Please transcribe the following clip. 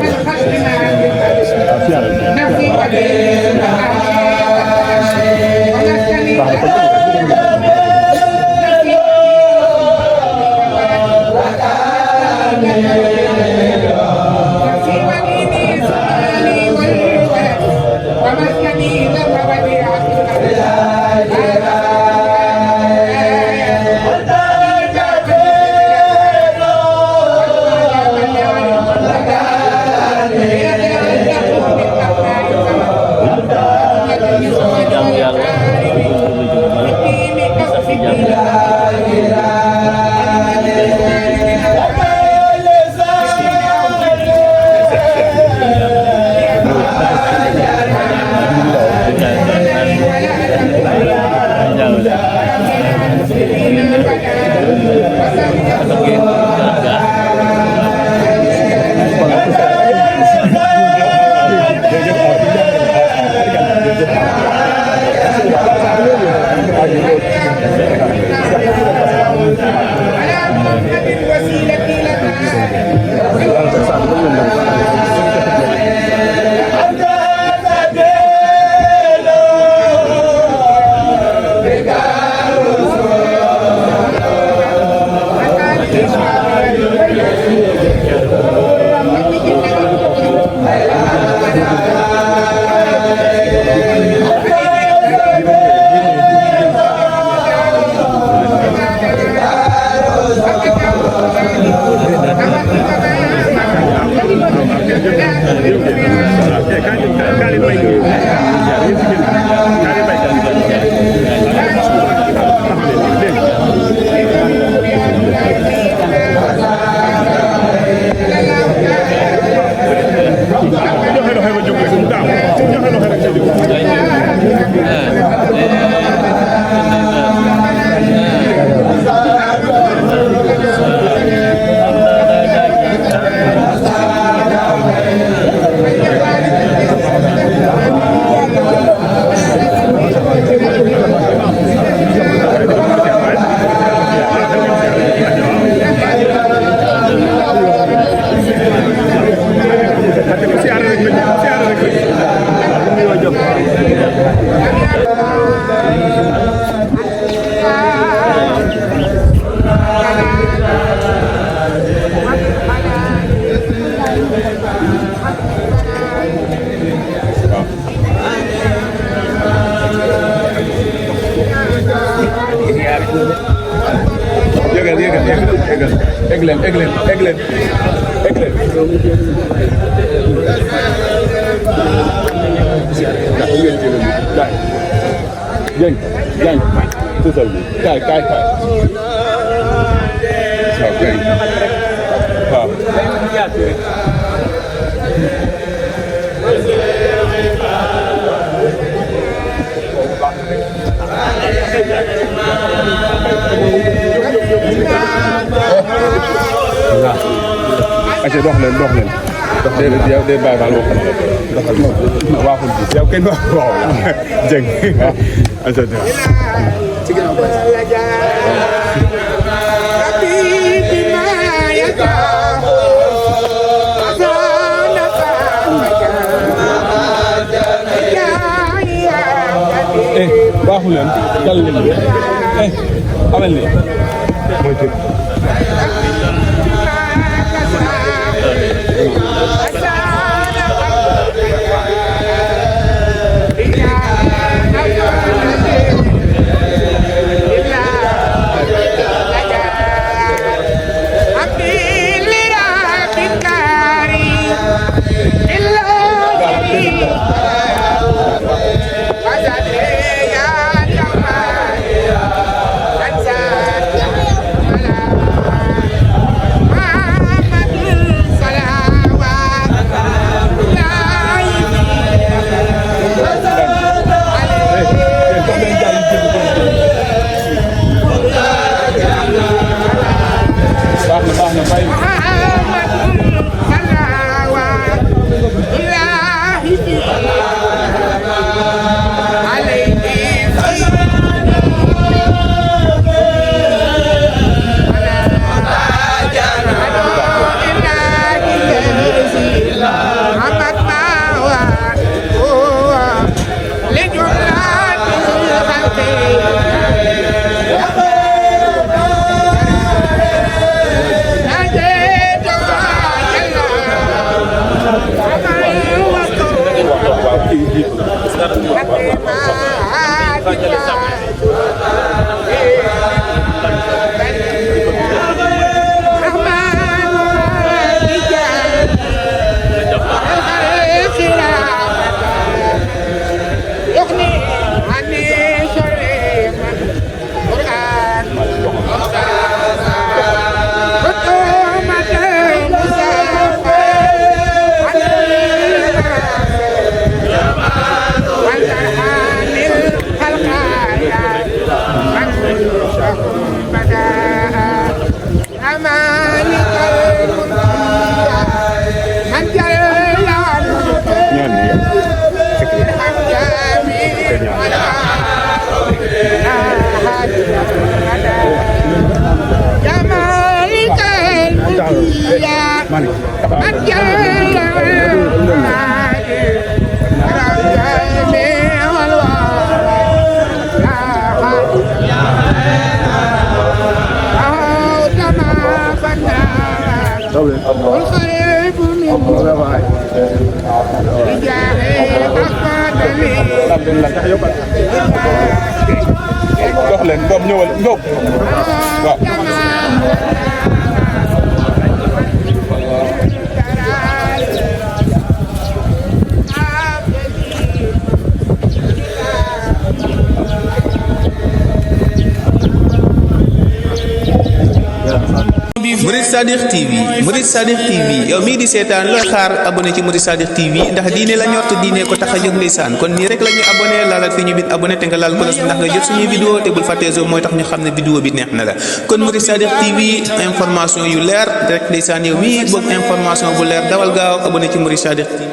Thank you. Dox leen Ngom ñëwal Ngom waaw Murid Sadiq TV Murid Sadiq TV yow mii di seetaan looy xaar abonné ci Murid Sadiq TV ndax diine la ñor te diine ko tax a jóg ndeysaan kon nii rek la ñuy abonné laalal fi ñu bind abonné te nga laal ko ndax nga jot suñuy vidéo te bul fàttee zo mooy tax ñu xam ne vidéo bi neex na la kon Murid Sadiq TV information yu leer rek ndeysaan yow mii bëgg information bu leer dawal gaaw abonné ci Murid Sadiq TV